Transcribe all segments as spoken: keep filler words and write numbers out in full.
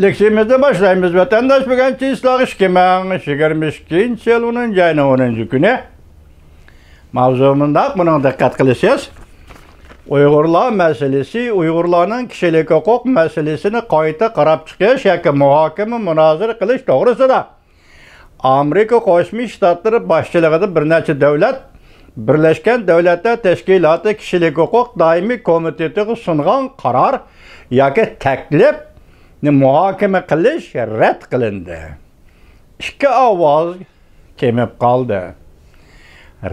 لېكسىيىمىزنى باشلايمىز. ۋەتەنداش، بۈگۈن چىسلاغ ئىككى مىڭ يىگىرمە ئىككىنچى يىل ئونىنچى ئاينىڭ ئونىنچى كۈنى. ماۋزۇ مۇنداق، بۇنىڭ دىققەت قىلىسىز. ئۇيغۇرلار مەسىلىسى، ئۇيغۇرلارنىڭ كىشىلىك ھوقۇق مەسىلىسىنى قايتا قاراپ چىقىش ياكى مۇھاكىمە، مۇنازىرە قىلىش توغرىسىدا ئامېرىكا قوشما شتاتلىرى باشچىلىقىدا بىر نەچچە دۆلەت بىرلەشكەن دۆلەتلەر تەشكىلاتى كىشىلىك ھوقۇق دائىمىي كومىتېتىغا سۇنغان قارار ياكى تەكلىپنى مۇھاكىمە قىلىش رەت قىلىندى. ئىككى ئاۋاز كېمىپ قالدى.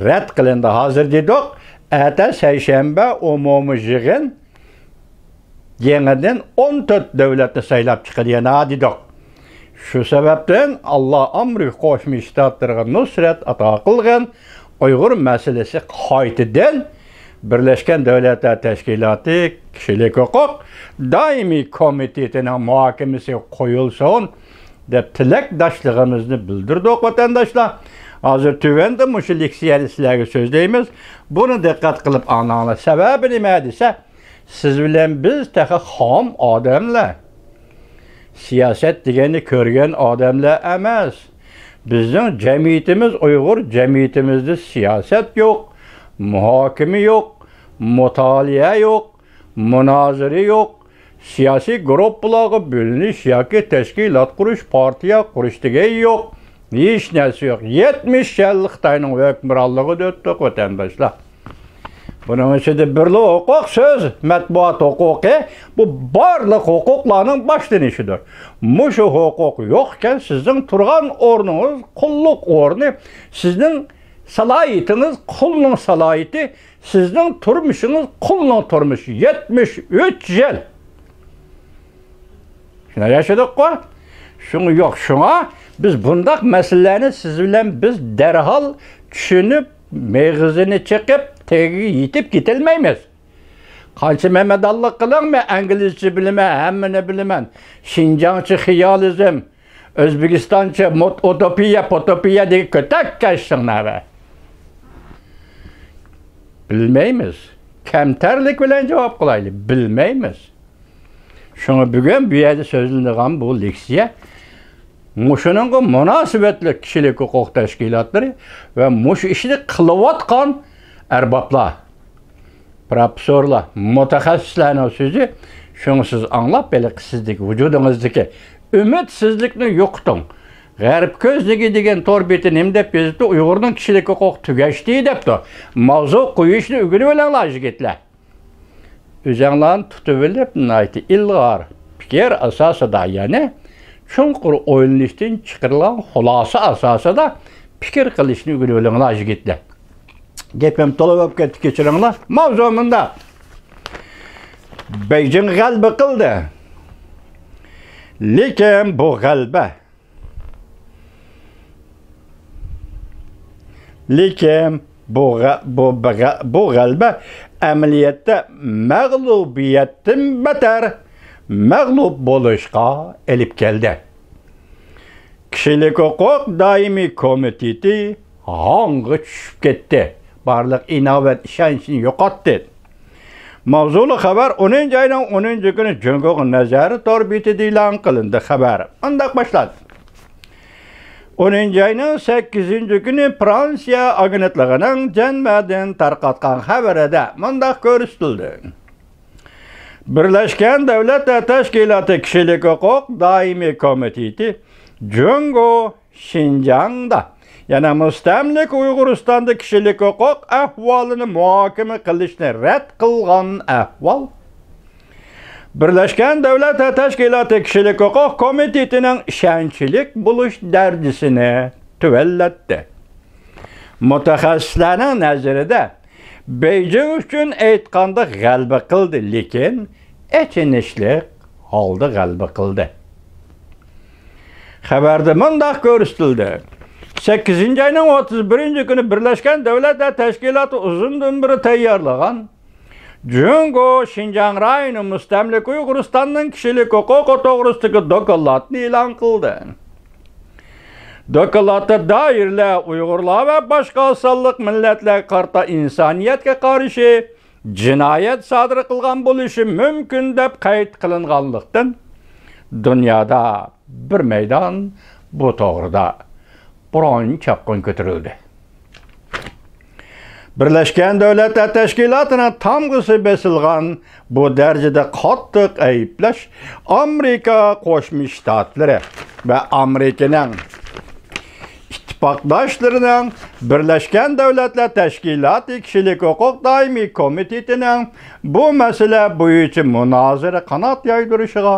رەت قىلىندى. ھازىر دېدۇق، ئەتە سەيشەنبە ئومۇمىي يىغىن يېڭىدىن ئون تۆت دۆلەتنى سايلاپ چىقىدۇ يەنە دېدۇق. شۇ سەۋەبتىن ئاللا ئامېرىكا قوشما شتاتلىرىغا نۇسرەت ئاتا قىلغىن، ئۇيغۇر مەسىلىسى قايتىدىن بىرلەشكەن دۆلەتلەر تەشكىلاتى كىشىلىك ھوقۇق دائىمىي كومىتېتىنىڭ مۇھاكىمىسىگە قويۇلسۇن، دەپ تىلەكداشلىقىمىزنى بىلدۈردۇق، ۋەتەنداشلار. ھازىر تۆۋەندە مۇشۇ لېكسىيەنى سىلەرگە سۆزلەيمىز. بۇنى دىققەت قىلىپ ئاڭلاڭلار. سەۋەبى نېمە دېسە، سىز بىلەن بىز تېخى خام ئادەملەر. سىياسەت دېگەننى كۆرگەن ئادەملەر ئەمەس. بىزنىڭ جەمئىيىتىمىز، ئۇيغۇر جەمئىيىتىمىزدە سىياسەت يوق، مۇھاكىمە يوق، مۇتالىئە يوق، مۇنازىرە يوق، سىياسىي گۇرۇپپىلارغا بۆلۈنۈش ياكى تەشكىلات قۇرۇش، پارتىيە قۇرۇش دېگەن يوق. ھېچ نەرسە يوق. يەتمىش يىل خىتاينىڭ ھۆكۈمرانلىقىدا ئۆتتۇق، ۋەتەنداشلار. بۇنىڭ ئىچىدە بىرلا ھوقۇق، سۆز، مەتبۇئات ھوقۇقى، بۇ بارلىق ھوقۇقلارنىڭ باشلىنىشىدۇر. مۇشۇ ھوقۇق يوقكەن، سىزنىڭ تۇرغان ئورنىڭىز، قۇللۇق ئورنى، سىزنىڭ سالاھىيىتىڭىز، قۇلنىڭ سالاھىيىتى، سىزنىڭ تۇرمۇشىڭىز قۇلنىڭ تۇرمۇشى. يەتمىش ئۈچ يىل شۇنداق ياشىدۇققۇ. شۇڭا يوق، شۇڭا بىز بۇنداق مەسىلىلەرنى سىز بىلەن بىز دەرھال چۈشىنىپ، مېغىزىنى چېقىپ، تېگىگە يېتىپ كېتەلمەيمىز. قانچە مەمەدانلىق قىلىڭ، مەن ئىنگلىزچە بىلىمەن، ھەممىنى بىلىمەن. شىنجاڭچە خىيالىزم، ئۆزبېكىستانچە موت-، ئۇتوپىيە، پۇتوپىيە دېگەن كۆتەك كەشتىڭلار. بىلمەيمىز. كەمتەرلىك بىلەن جاۋاب قىلايلى. بىلمەيمىز. شۇڭا بۈگۈن بۇ يەردە سۆزلىنىدىغان بۇ لېكسىيە مۇشۇنىڭغا مۇناسىۋەتلىك كىشىلىك ھوقۇق تەشكىلاتلىرى ۋە مۇشۇ ئىشنى قىلىۋاتقان ئەربابلار، پروفېسسورلار، مۇتەخەسسىسلەرنىڭ سۆزى. شۇڭا سىز ئاڭلاپ، ھېلىقى سىزدىكى ۋۇجۇدىڭىزدىكى ئۈمىدسىزلىكنى يوقىتىڭ. غەرب كۆزنىكى دېگەن تور بېتى نېمە دەپ يېزىپتۇ؟ ئۇيغۇرنىڭ كىشىلىك ھوقۇقى تۈگەشتى دەپتۇ. ماۋزۇ قويۇشنى ئۆگىنىۋېلىڭلار، يىگىتلەر. ئۆزەڭلارنى تۇتۇۋېلىپ، ناھايىتى ئىلغار پىكىر ئاساسىدا، يەنى چوڭقۇر ئويلىنىشتىن چىقىرىلغان خۇلاسە ئاساسىدا پىكىر قىلىشنى ئۆگىنىۋېلىڭلار، يىگىتلەر. گېپىم تولا بولۇپ كەتتى، كەچۈرۈڭلار. ماۋزۇ مۇنداق. بېيجىڭ غەلىبە قىلدى. لېكىن بۇ غەلىبە، لېكىن بۇ غە-، بۇ، بۇ غە-، بۇ غەلىبە ئەمەلىيەتتە مەغلۇبىيەتتىن بەتەر مەغلۇپ بولۇشقا ئېلىپ كەلدى. كىشىلىك ھوقۇق دائىمىي كومىتېتى ھاڭغا چۈشۈپ كەتتى. بارلىق ئىناۋەت، ئىشەنچنى يوقاتتى. ماۋزۇلۇق خەۋەر ئونىنچى ئاينىڭ ئونىنچى كۈنى جۇڭگوغا نەزەر تور بېتىدە ئېلان قىلىندى. خەۋەر مۇنداق باشلاندى. ئونىنچى ئاينىڭ سەككىزىنچى كۈنى فرانسىيە ئاگېنتلىقىنىڭ جەنۋەدىن تارقاتقان خەۋىرىدە مۇنداق كۆرسىتىلدى. بىرلەشكەن دۆلەتلەر تەشكىلاتى كىشىلىك ھوقۇق دائىمىي كومىتېتى جۇڭگو شىنجاڭدا، يەنى مۇستەملىكە ئۇيغۇرىستاندا كىشىلىك ھوقۇق ئەھۋالىنى مۇھاكىمە قىلىشنى رەت قىلغان ئەھۋال بىرلەشكەن دۆلەتلەر تەشكىلاتى كىشىلىك ھوقۇق كومىتېتىنىڭ ئىشەنچلىك بولۇش دەرىجىسىنى تۆۋەنلەتتى. مۇتەخەسسىسلەرنىڭ نەزىرىدە، بېيجىڭ ئۈچۈن ئېيتقاندا غەلىبە قىلدى، لېكىن ئېچىنىشلىق ھالدا غەلىبە قىلدى. خەۋەردە مۇنداق كۆرسىتىلدى: سەككىزىنچى ئاينىڭ ئوتتۇز بىرىنچى كۈنى بىرلەشكەن دۆلەتلەر تەشكىلاتى ئۇزۇندىن بېرى تەييارلىغان جۇڭگو شىنجاڭ رايونى مۇستەملىكە ئۇيغۇرىستاننىڭ كىشىلىك ھوقۇقى توغرىسىدىكى دوكلاتنى ئېلان قىلدى. دوكلاتتا دائىرىلەر ئۇيغۇرلار ۋە باشقا ئاز سانلىق مىللەتلەرگە قارىتا ئىنسانىيەتكە قارشى جىنايەت سادىر قىلغان بولۇشى مۇمكىن دەپ قەيت قىلىنغانلىقتىن، دۇنيادا بىر مەيدان بۇ توغرىدا بۇرۇن چاققان كۆتۈرۈلدى. بىرلەشكەن دۆلەتلەر تەشكىلاتىنىڭ تامغىسى بېسىلغان بۇ دەرىجىدە قاتتىق ئەيىبلەش ئامېرىكا قوشما شتاتلىرى ۋە ئامېرىكىنىڭ ئىتتىپاقداشلىرىنىڭ بىرلەشكەن دۆلەتلەر تەشكىلاتى كىشىلىك ھوقۇق دائىمىي كومىتېتىنىڭ بۇ مەسىلە بويىچە مۇنازىرە قانات يايدۇرۇشىغا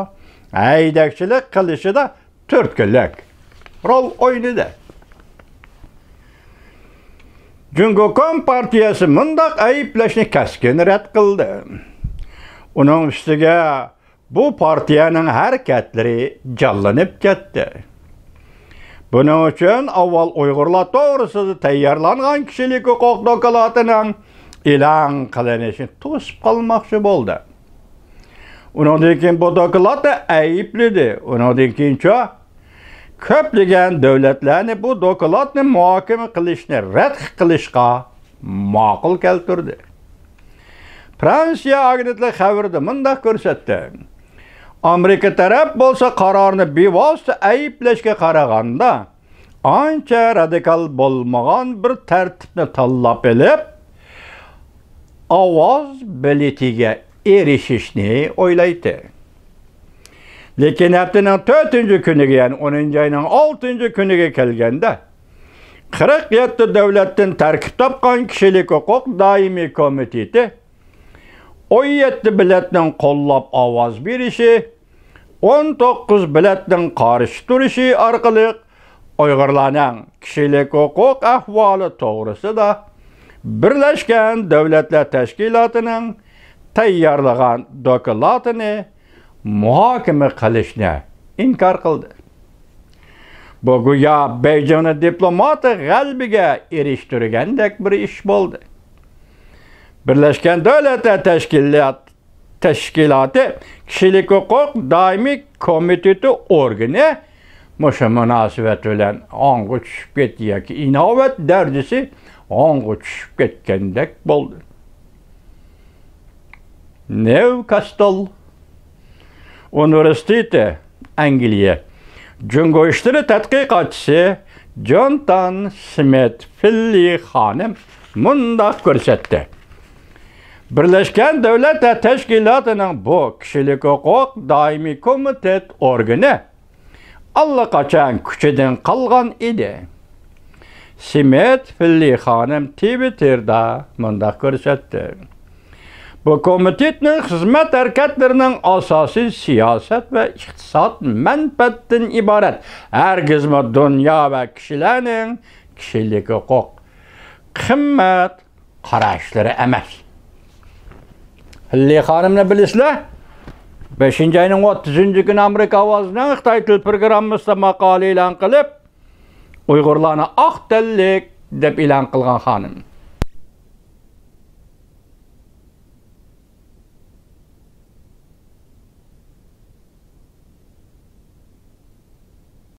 ھەيدەكچىلىك قىلىشىدا تۈرتكىلىك رول ئوينىدى. جۇڭگو كومپارتىيەسى مۇنداق ئەيىبلەشنى كەسكىن رەت قىلدى. ئۇنىڭ ئۈستىگە بۇ پارتىيەنىڭ ھەرىكەتلىرى جانلىنىپ كەتتى. بۇنىڭ ئۈچۈن ئاۋۋال ئۇيغۇرلار توغرىسىدا تەييارلانغان كىشىلىك ھوقۇق دوكلاتىنىڭ ئېلان قىلىنىشىنى توسۇپ قالماقچى بولدى. ئۇنىڭدىن كېيىن بۇ دوكلاتنى ئەيىبلىدى. ئۇنىڭدىن كېيىنچۇ؟ كۆپلىگەن دۆلەتلەرنى بۇ دوكلاتنى مۇھاكىمە قىلىشنى رەت قىلىشقا ماقۇل كەلتۈردى. فرانسىيە ئاگېنتلىقى خەۋىرىدە مۇنداق كۆرسەتتى: ئامېرىكا تەرەپ بولسا قارارنى بىۋاسىتە ئەيىبلەشكە قارىغاندا، ئانچە رادىكال بولمىغان بىر تەرتىپنى تاللاپ ئېلىپ، ئاۋاز بېلىتىگە ئېرىشىشنى ئويلايتتى. لېكىن ھەپتىنىڭ تۆتىنچى كۈنىگە، يەنى ئونىنچى ئاينىڭ ئالتىنچى كۈنىگە كەلگەندە، قىرىق يەتتە دۆلەتتىن تەركىب تاپقان كىشىلىك ھوقۇق دائىمىي كومىتېتى ئون يەتتە مىللەتنىڭ قوللاپ ئاۋاز بېرىشى، ئون توققۇز مىللەتنىڭ قارشى تۇرۇشى ئارقىلىق ئۇيغۇرلارنىڭ كىشىلىك ھوقۇق ئەھۋالى توغرىسىدا بىرلەشكەن دۆلەتلەر تەشكىلاتىنىڭ تەييارلىغان دوكلاتىنى مۇھاكىمە قىلىشنى ئىنكار قىلدى. بۇ گويا بېيجىڭنى دىپلوماتىك غەلىبىگە ئېرىشتۈرگەندەك بىر ئىش بولدى. بىرلەشكەن دۆلەتلەر تەشكىلات-، تەشكىلاتى كىشىلىك ھوقۇق دائىمىي كومىتېتى ئورگىنى مۇشۇ مۇناسىۋەت بىلەن ھاڭغا چۈشۈپ كەتتى ياكى ئىناۋەت دەرىجىسى ھاڭغا چۈشۈپ كەتكەندەك بولدى. نيۇكاسل ئۇنىۋېرسىتېتى، ئەنگلىيە، جۇڭگو ئىشلىرى تەتقىقاتچىسى جونتان سمىت فىللى خانىم مۇنداق كۆرسەتتى: بىرلەشكەن دۆلەتلەر تەشكىلاتىنىڭ بۇ كىشىلىك ھوقۇق دائىمىي كومىتېت ئورگىنى ئاللىقاچان كۈچىدىن قالغان ئىدى. سمىت فىللى خانىم تىۋىتتېردا مۇنداق كۆرسەتتى: بۇ كومىتېتنىڭ خىزمەت ھەرىكەتلىرىنىڭ ئاساسىي سىياسەت ۋە ئىقتىساد مەنپەئەتتىن ئىبارەت، ھەرگىزمۇ دۇنيا ۋە كىشىلەرنىڭ كىشىلىك ھوقۇق، قىممەت قاراشلىرى ئەمەس. فىللى خانىمنى بىلىسىلەر، بەشىنچى ئاينىڭ ئوتتۇزىنچى كۈنى ئامېرىكا ئاۋازىنىڭ خىتاي تىل پروگراممىسىدا ماقالە ئېلان قىلىپ، ئۇيغۇرلارنى ئاق تەنلىك دەپ ئېلان قىلغان خانىم.